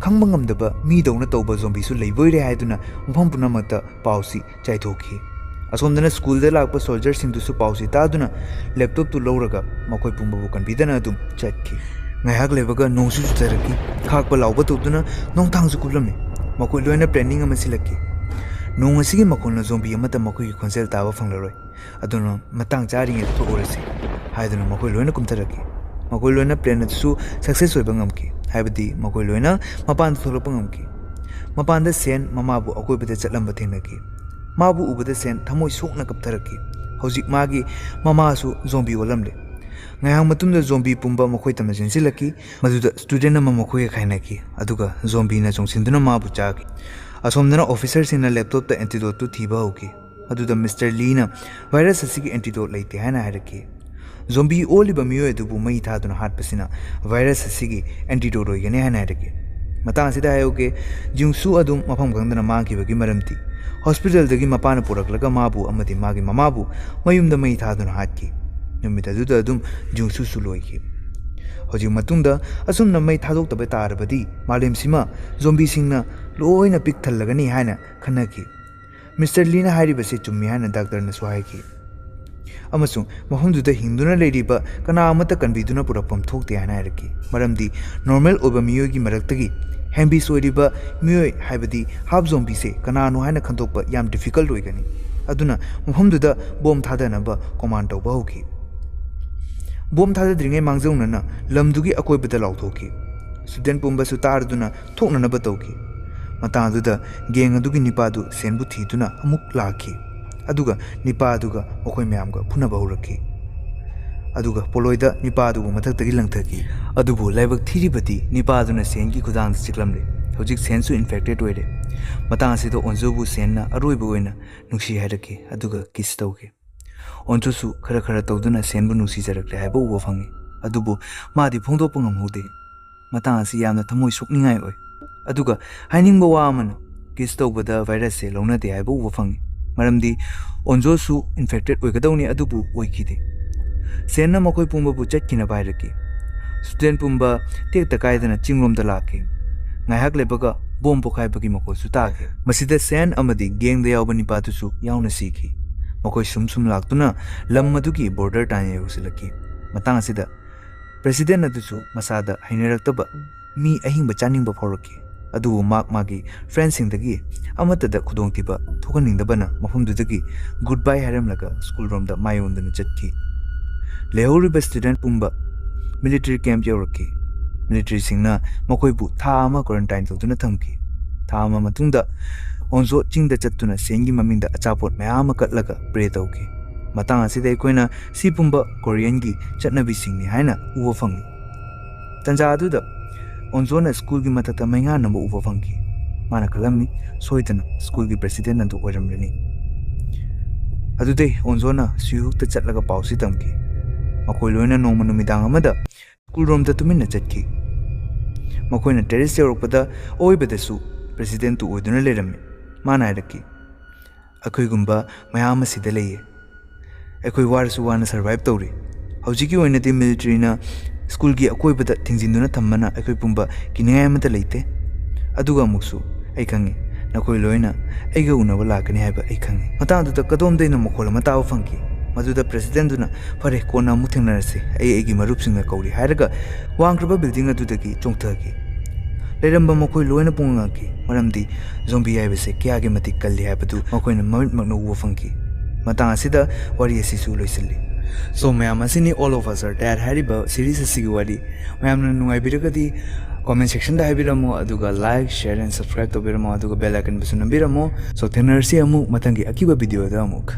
"ꯈꯪꯕ ꯉꯝꯗꯕ ꯃꯤꯗꯧꯅ ꯇꯧꯕ zombie ꯁꯨ ꯂꯩꯕꯣꯏꯔꯦ" ꯍꯥꯏꯗꯨꯅ ꯃꯐꯝ ꯄꯨꯝꯅꯃꯛꯇ ꯄꯥꯎꯁꯤ ꯆꯥꯏꯊꯣꯛꯈꯤ꯫ ꯑꯁꯣꯝꯗꯅ school ꯗ ꯂꯥꯛꯄ soldier ꯁꯤꯡꯗꯨꯁꯨ ꯄꯥꯎꯁꯤ ꯇꯥꯗꯨꯅ laptop ꯇꯨ ꯂꯧꯔꯒ ꯃꯈꯣꯏ ꯄꯨꯝꯕꯕꯨ ꯀꯟꯕꯤꯗꯅ ꯑꯗꯨꯝ ꯆꯠꯈꯤ꯫ ꯉꯥꯏꯍꯥꯛ ꯂꯩꯕꯒ ꯅꯣꯡꯁꯨ ꯆꯨꯊꯔꯛꯈꯤ꯫ ꯈꯥꯛꯄ ꯂꯥꯎꯕ ꯇꯧꯗꯨꯅ ꯅꯣꯡꯊꯥꯡꯁꯨ ꯀꯨꯞꯂꯝꯃꯤ꯫ ꯃꯈꯣꯏ ꯂꯣꯏꯅ planning ꯑꯃ ꯁꯤꯜꯂꯛꯈꯤ꯫ ꯅꯣꯡ ꯑꯁꯤꯒꯤ ꯃꯈꯣꯜꯅ zombie ꯑꯃꯠꯇ ꯃꯈꯣꯏꯒꯤ ꯈꯣꯟꯖꯦꯜ ꯇꯥꯕ ꯐꯪꯂꯔꯣꯏ꯫ ꯑꯗꯨꯅ ꯃꯇꯥꯡ ꯆꯥꯔꯤꯉꯩꯗ ꯊꯣꯛꯎꯔꯁꯤ ꯍꯥꯏꯗꯨꯅ ꯃꯈꯣꯏ ꯂꯣꯏꯅ ꯀꯨꯝꯊꯔꯛꯈꯤ꯫ ꯃꯈꯣꯏ ꯂꯣꯏꯅ plan ꯑꯗꯨꯁꯨ success ꯑꯣꯏꯕ ꯉꯝꯈꯤ, ꯍꯥꯏꯕꯗꯤ ꯃꯈꯣꯏ ꯂꯣꯏꯅ ꯃꯄꯥꯟꯗ ꯊꯣꯛꯂꯛꯄ ꯉꯝꯈꯤ꯫ ꯃꯄꯥꯟꯗ ꯁꯦꯟ ꯃꯃꯥꯕꯨ ꯑꯀꯣꯏꯕꯗ ꯆꯠꯂꯝꯕ ꯊꯦꯡꯅꯈꯤ꯫ ꯃꯥꯕꯨ ꯎꯕꯗ ꯁꯦꯟ ꯊꯃꯣꯏ ꯁꯣꯛꯅ ꯀꯞꯊꯔꯛꯈꯤ꯫ ꯍꯧꯖꯤꯛ ꯃꯥꯒꯤ ꯃꯃꯥꯁꯨ zombie ꯑꯣꯜꯂꯝꯂꯦ꯫ ꯉꯥꯏꯍꯥꯛ ꯃꯇꯨꯡꯗ zombie ꯄꯨꯝꯕ ꯃꯈꯣꯏ ꯇꯝꯅ ꯆꯦꯟꯁꯤꯜꯂꯛꯈꯤ꯫ ꯃꯗꯨꯗ student ꯑꯃ ꯃꯈꯣꯏꯒ ꯈꯥꯏꯅꯈꯤ, ꯑꯗꯨꯒ zombie ꯅ ꯆꯣꯡꯁꯤꯟꯗꯨꯅ ꯃꯥꯕꯨ ꯆꯥꯈꯤ꯫ ꯑꯁꯣꯝꯗꯅ officer ꯁꯤꯡꯅ laptop ꯇ antidote ꯇꯨ ꯊꯤꯕ ꯍꯧꯈꯤ꯫ ꯑꯗꯨꯗ Mister Lee ꯅ virus ꯑꯁꯤꯒꯤ antidote ꯂꯩꯇꯦ ꯍꯥꯏꯅ ꯍꯥꯏꯔꯛꯈꯤ꯫ Zombie ꯑꯣꯜꯂꯤꯕ ꯃꯤꯑꯣꯏ ꯑꯗꯨꯕꯨ ꯃꯩ ꯊꯥꯗꯨꯅ ꯍꯥꯠꯄꯁꯤꯅ virus ꯑꯁꯤꯒꯤ antidote ꯑꯣꯏꯒꯅꯤ ꯍꯥꯏꯅ ꯍꯥꯏꯔꯛꯈꯤ꯫ ꯃꯇꯥꯡ ꯑꯁꯤꯗ ꯍꯥꯏꯍꯧꯒꯦ, ꯖꯤꯡꯁꯨ ꯑꯗꯨꯝ ꯃꯐꯝ ꯈꯪꯗꯅ ꯃꯥꯡꯈꯤꯕꯒꯤ ꯃꯔꯝꯗꯤ hospital ꯗꯒꯤ ꯃꯄꯥꯅ ꯄꯨꯔꯛꯂꯒ ꯃꯥꯕꯨ ꯑꯃꯗꯤ ꯃꯥꯒꯤ ꯃꯃꯥꯕꯨ ꯃꯌꯨꯝꯗ ꯃꯩ ꯊꯥꯗꯨꯅ ꯍꯥꯠꯈꯤ꯫ ꯅꯨꯃꯤꯠ ꯑꯗꯨꯗ ꯑꯗꯨꯝ ꯖꯤꯡꯁꯨꯁꯨ ꯂꯣꯏꯈꯤ꯫ ꯍꯧꯖꯤꯛ ꯃꯇꯨꯡꯗ ꯑꯁꯨꯝꯅ ꯃꯩ ꯊꯥꯗꯣꯛꯇꯕ ꯇꯥꯔꯕꯗꯤ ꯃꯥꯂꯦꯝꯁꯤꯃ zombie ꯁꯤꯡꯅ ꯂꯣꯏꯅ ꯄꯤꯛ ꯊꯜꯂꯒꯅꯤ ꯍꯥꯏꯅ ꯈꯟꯅꯈꯤ꯫ Mister Lee ꯅ ꯍꯥꯏꯔꯤꯕꯁꯤ ꯆꯨꯝꯃꯤ ꯍꯥꯏꯅ doctor ꯅꯁꯨ ꯍꯥꯏꯈꯤ꯫ ꯑꯃꯁꯨꯡ ꯃꯐꯝꯗꯨꯗ ꯍꯤꯡꯗꯨꯅ ꯂꯩꯔꯤꯕ ꯀꯅꯥ ꯑꯃꯠꯇ ꯀꯟꯕꯤꯗꯨꯅ ꯄꯨꯔꯛꯐꯝ ꯊꯣꯛꯇꯦ ꯍꯥꯏꯅ ꯍꯥꯏꯔꯛꯈꯤ꯫ ꯃꯔꯝꯗꯤ normal ꯑꯣꯏꯕ ꯃꯤꯑꯣꯏꯒꯤ ꯃꯔꯛꯇꯒꯤ ꯍꯦꯝꯕꯤꯁ ꯑꯣꯏꯔꯤꯕ ꯃꯤꯑꯣꯏ, ꯍꯥꯏꯕꯗꯤ half zombie ꯁꯦ ꯀꯅꯥꯅꯣ ꯍꯥꯏꯅ ꯈꯟꯗꯣꯛꯄ ꯌꯥꯝ difficult ꯑꯣꯏꯒꯅꯤ꯫ ꯑꯗꯨꯅ ꯃꯐꯝꯗꯨꯗ bomb ꯊꯥꯗꯅꯕ command ꯇꯧꯕ ꯍꯧꯈꯤ꯫ Bomb ꯊꯥꯗꯗ꯭ꯔꯤꯉꯩ ꯃꯥꯡꯖꯧꯅꯅ ꯂꯝꯗꯨꯒꯤ ꯑꯀꯣꯏꯕꯗ ꯂꯥꯎꯊꯣꯛꯈꯤ꯫ Student ꯄꯨꯝꯕꯁꯨ ꯇꯥꯔꯗꯨꯅ ꯊꯣꯛꯅꯅꯕ ꯇꯧꯈꯤ꯫ ꯃꯇꯥꯡ ꯑꯗꯨꯗ gang ꯑꯗꯨꯒꯤ ꯅꯤꯄꯥꯗꯨ ꯁꯦꯟꯕꯨ ꯊꯤꯗꯨꯅ ꯑꯃꯨꯛ ꯂꯥꯛꯈꯤ꯫ ꯑꯗꯨꯒ ꯅꯤꯄꯥ ꯑꯗꯨꯒ ꯃꯈꯣꯏ ꯃꯌꯥꯝꯒ ꯐꯨꯅꯕ ꯍꯧꯔꯛꯈꯤ꯫ ꯑꯗꯨꯒ ꯄꯣꯂꯣꯏꯗ ꯅꯤꯄꯥ ꯑꯗꯨꯕꯨ ꯃꯊꯛꯇꯒꯤ ꯂꯪꯊꯈꯤ꯫ ꯑꯗꯨꯕꯨ ꯂꯥꯏꯕꯛ ꯊꯤꯔꯤꯕꯗꯤ ꯅꯤꯄꯥ ꯑꯗꯨꯅ ꯁꯦꯟꯒꯤ ꯈꯨꯗꯥꯡꯗ ꯆꯤꯛꯂꯝꯂꯦ꯫ ꯍꯧꯖꯤꯛ ꯁꯦꯟꯁꯨ infected ꯑꯣꯏꯔꯦ꯫ ꯃꯇꯥꯡ ꯑꯁꯤꯗ ꯑꯣꯟꯖꯣꯕꯨ ꯁꯦꯟꯅ ꯑꯔꯣꯏꯕ ꯑꯣꯏꯅ ꯅꯨꯡꯁꯤ ꯍꯥꯏꯔꯛꯈꯤ, ꯑꯗꯨꯒ ꯀꯤꯁ ꯇꯧꯈꯤ꯫ ꯑꯣꯟꯖꯣꯁꯨ ꯈꯔ ꯈꯔ ꯇꯧꯗꯨꯅ ꯁꯦꯟꯕꯨ ꯅꯨꯡꯁꯤꯖꯔꯛꯂꯦ ꯍꯥꯏꯕ ꯎꯕ ꯐꯪꯉꯤ, ꯑꯗꯨꯕꯨ ꯃꯥꯗꯤ ꯐꯣꯡꯗꯣꯛꯄ ꯉꯝꯍꯧꯗꯦ꯫ ꯃꯇꯥꯡ ꯑꯁꯤ ꯌꯥꯝꯅ ꯊꯃꯣꯏ ꯁꯣꯛꯅꯤꯡꯉꯥꯏ ꯑꯣꯏ꯫ ꯑꯗꯨꯒ ꯍꯥꯏꯅꯤꯡꯕ ꯋꯥ ꯑꯃꯅ, ꯀꯤꯁ ꯇꯧꯕꯗ ꯚꯥꯏꯔꯁꯁꯦ ꯂꯧꯅꯗꯦ ꯍꯥꯏꯕ ꯎꯕ ꯐꯪꯉꯤ, ꯃꯔꯝꯗꯤ ꯑꯣꯟꯖꯣꯁꯨ ꯏꯟꯐꯦꯛꯇꯦꯠ ꯑꯣꯏꯒꯗꯧꯅꯤ, ꯑꯗꯨꯕꯨ ꯑꯣꯏꯈꯤꯗꯦ꯫ ꯁꯦꯟꯅ ꯃꯈꯣꯏ ꯄꯨꯝꯕꯕꯨ ꯆꯠꯈꯤꯅꯕ ꯍꯥꯏꯔꯛꯈꯤ꯫ ꯁ꯭ꯇꯨꯗꯦꯟꯠ ꯄꯨꯝꯕ ꯇꯦꯛꯇ ꯀꯥꯏꯗꯅ ꯆꯤꯡꯂꯣꯝꯗ ꯂꯥꯛꯈꯤ꯫ ꯉꯥꯏꯍꯥꯛ ꯂꯩꯕꯒ ꯕꯣꯝ ꯄꯣꯈꯥꯏꯕꯒꯤ ꯃꯈꯣꯜꯁꯨ ꯇꯥꯈꯤ꯫ ꯃꯁꯤꯗ ꯁꯦꯟ ꯑꯃꯗꯤ ꯒꯦꯡꯗ ꯌꯥꯎꯕ ꯅꯤꯄꯥꯗꯨꯁꯨ ꯌꯥꯎꯅ ꯁꯤꯈꯤ꯫ ꯃꯈꯣꯏ ꯁꯨꯝ ꯁꯨꯝ ꯂꯥꯛꯇꯨꯅ ꯂꯝ ꯑꯗꯨꯒꯤ ꯕꯣꯔꯗꯔ ꯇꯥꯟꯅ ꯌꯧꯁꯤꯜꯂꯛꯈꯤ꯫ ꯃꯇꯥꯡ ꯑꯁꯤꯗ ꯄ꯭ꯔꯦꯁꯤꯗꯦꯟꯠ ꯑꯗꯨꯁꯨ ꯃꯁꯥꯗ ꯍꯩꯅꯔꯛꯇꯕ ꯃꯤ ꯑꯍꯤꯡꯕ ꯆꯥꯅꯤꯡꯕ ꯐꯥꯎꯔꯛꯈꯤ꯫ ꯑꯗꯨꯕꯨ ꯃꯍꯥꯛ ꯃꯥꯒꯤ ꯐ꯭ꯔꯦꯟꯁꯤꯡꯗꯒꯤ ꯑꯃꯠꯇꯗ ꯈꯨꯗꯣꯡꯊꯤꯕ ꯊꯣꯛꯍꯟꯅꯤꯡꯗꯕꯅ ꯃꯐꯝꯗꯨꯗꯒꯤ ꯒꯨꯗ ꯕꯥꯏ ꯍꯥꯏꯔꯝꯂꯒ ꯁ꯭ꯀꯨꯜ ꯔꯣꯝꯗ ꯃꯥꯏ ꯑꯣꯟꯗꯨꯅ ꯆꯠꯈꯤ꯫ ꯂꯩꯍꯧꯔꯤꯕ ꯁ꯭ꯇꯨꯗꯦꯟꯠ ꯄꯨꯝꯕ ꯃꯤꯂꯤꯇꯔꯤ ꯀꯦꯝꯞ ꯌꯧꯔꯛꯈꯤ꯫ ꯃꯤꯂꯤꯇꯔꯤꯁꯤꯡꯅ ꯃꯈꯣꯏꯕꯨ ꯊꯥ ꯑꯃ ꯀ꯭ꯋꯥꯔꯦꯟꯇꯥꯏꯟ ꯇꯧꯗꯨꯅ ꯊꯝꯈꯤ꯫ ꯊꯥ ꯑꯃ ꯃꯇꯨꯡꯗ ꯑꯣꯟꯖꯣ ꯆꯤꯡꯗ ꯆꯠꯇꯨꯅ ꯁꯦꯟꯒꯤ ꯃꯃꯤꯡꯗ ꯑꯆꯥꯄꯣꯠ ꯃꯌꯥꯝ ꯑꯃ ꯀꯠꯂꯒ ꯄ꯭ꯔꯦ ꯇꯧꯈꯤ꯫ ꯃꯇꯥꯡ ꯑꯁꯤꯗ ꯑꯩꯈꯣꯏꯅ ꯁꯤ ꯄꯨꯝꯕ ꯀꯣꯔꯤꯌꯟꯒꯤ ꯆꯠꯅꯕꯤꯁꯤꯡꯅꯤ ꯍꯥꯏꯅ ꯎꯕ ꯐꯪꯏ꯫ ꯇꯟꯖꯥ ꯑꯗꯨꯗ ꯑꯣꯟꯖꯣꯅ ꯁ꯭ꯀꯨꯜꯒꯤ ꯃꯊꯛꯇ ꯃꯩꯉꯥꯟ ꯑꯃ ꯎꯕ ꯐꯪꯈꯤ꯫ ꯃꯥꯅ ꯈꯜꯂꯝꯃꯤ, ꯁꯣꯏꯗꯅ ꯁ꯭ꯀꯨꯜꯒꯤ ꯄ꯭ꯔꯦꯁꯤꯗꯦꯟꯠ ꯑꯗꯨ ꯑꯣꯏꯔꯝꯂꯅꯤ꯫ ꯑꯗꯨꯗꯩ ꯑꯣꯟꯖꯣꯅ ꯁꯨꯏꯍꯨꯛꯇ ꯆꯠꯂꯒ ꯄꯥꯎꯁꯤ ꯇꯝꯈꯤ꯫ ꯃꯈꯣꯏ ꯂꯣꯏꯅ ꯅꯣꯡꯃ ꯅꯨꯃꯤꯗꯥꯡ ꯑꯃꯗ ꯁ꯭ꯀꯨꯜ ꯔꯣꯝꯗ ꯇꯨꯃꯤꯟꯅ ꯆꯠꯈꯤ꯫ ꯃꯈꯣꯏꯅ ꯇꯦꯔꯦꯁ ꯌꯧꯔꯛꯄꯗ ꯑꯋꯣꯏꯕꯗꯁꯨ ꯄ꯭ꯔꯦꯁꯤꯗꯦꯟꯠꯇꯨ ꯑꯣꯏꯗꯨꯅ ꯂꯩꯔꯝꯃꯤ꯫ ꯃꯥꯅ ꯍꯥꯏꯔꯛꯈꯤ, "ꯑꯩꯈꯣꯏꯒꯨꯝꯕ ꯃꯌꯥꯝ ꯑꯃ ꯁꯤꯗ ꯂꯩꯌꯦ꯫ ꯑꯩꯈꯣꯏ ꯋꯥꯔꯁꯨ ꯋꯥꯅ ꯁꯔꯚꯥꯏꯚ ꯇꯧꯔꯤ꯫ ꯍꯧꯖꯤꯛꯀꯤ ꯑꯣꯏꯅꯗꯤ ꯃꯤꯂꯤꯇꯔꯤꯅ ꯁ꯭ꯀꯨꯜꯒꯤ ꯑꯀꯣꯏꯕꯗ ꯊꯤꯡꯖꯤꯟꯗꯨꯅ ꯊꯝꯕꯅ ꯑꯩꯈꯣꯏ ꯄꯨꯝꯕ ꯀꯤꯅꯤꯡꯉꯥꯏ ꯑꯃꯠꯇ ꯂꯩꯇꯦ꯫ ꯑꯗꯨꯒ ꯑꯃꯨꯛꯁꯨ ꯑꯩ ꯈꯪꯉꯤ, ꯅꯈꯣꯏ ꯂꯣꯏꯅ ꯑꯩꯒ ꯎꯅꯕ ꯂꯥꯛꯀꯅꯤ ꯍꯥꯏꯕ ꯑꯩ ꯈꯪꯉꯤ꯫" ꯃꯇꯥꯡꯗꯨꯗ ꯀꯗꯣꯝꯗꯩꯅꯣ ꯃꯈꯣꯜ ꯑꯃ ꯇꯥꯕ ꯐꯪꯈꯤ꯫ ꯃꯗꯨꯗ ꯄ꯭ꯔꯦꯁꯤꯗꯦꯟꯠꯗꯨꯅ, "ꯐꯔꯦ, ꯀꯣꯟꯅ ꯑꯃꯨꯛ ꯊꯦꯡꯅꯔꯁꯤ, ꯑꯩ ꯑꯩꯒꯤ ꯃꯔꯨꯞꯁꯤꯡꯒ ꯀꯧꯔꯤ" ꯍꯥꯏꯔꯒ ꯋꯥꯡꯈ꯭ꯔꯕ ꯕꯤꯜꯗꯤꯡ ꯑꯗꯨꯗꯒꯤ ꯆꯣꯡꯊꯈꯤ꯫ ꯂꯩꯔꯝꯕ ꯃꯈꯣꯏ ꯂꯣꯏꯅ ꯄꯨꯡꯉꯛ ꯉꯛꯈꯤ, ꯃꯔꯝꯗꯤ ꯖꯣꯝꯕꯤ ꯍꯥꯏꯕꯁꯦ ꯀꯌꯥꯒꯤ ꯃꯇꯤꯛ ꯀꯜꯂꯤ ꯍꯥꯏꯕꯗꯨ ꯃꯈꯣꯏꯅ ꯃꯃꯤꯠꯃꯛꯅ ꯎꯕ ꯐꯪꯈꯤ꯫ ꯃꯇꯥꯡ ꯑꯁꯤꯗ ꯋꯥꯔꯤ ꯑꯁꯤꯁꯨ ꯂꯣꯏꯁꯤꯜꯂꯤ꯫ So, ꯃꯌꯥꯝ, ꯑꯁꯤꯅꯤ All of Us Are Dead ꯍꯥꯏꯔꯤꯕ ꯁꯤꯔꯤꯁ ꯑꯁꯤꯒꯤ ꯋꯥꯔꯤ꯫ ꯃꯌꯥꯝꯅ ꯅꯨꯡꯉꯥꯏꯕꯤꯔꯒꯗꯤ ꯀꯣꯃꯦꯟ ꯁꯦꯛꯁꯟꯗ ꯍꯥꯏꯕꯤꯔꯝꯃꯣ, ꯑꯗꯨꯒ ꯂꯥꯏꯛ, ꯁꯤꯌꯔ ꯑꯦꯟ ꯁꯕꯁꯀ꯭ꯔꯥꯏꯕ ꯇꯧꯕꯤꯔꯝꯃꯣ, ꯑꯗꯨꯒ ꯕꯦꯜ ꯑꯥꯏꯀꯟꯕꯨꯁꯨ ꯅꯝꯕꯤꯔꯝꯃꯣ꯫ So, ꯊꯦꯡꯅꯔꯁꯤ ꯑꯃꯨꯛ ꯃꯊꯪꯒꯤ ꯑꯀꯤꯕ ꯚꯤꯗꯤꯑꯣꯗ ꯑꯃꯨꯛ꯫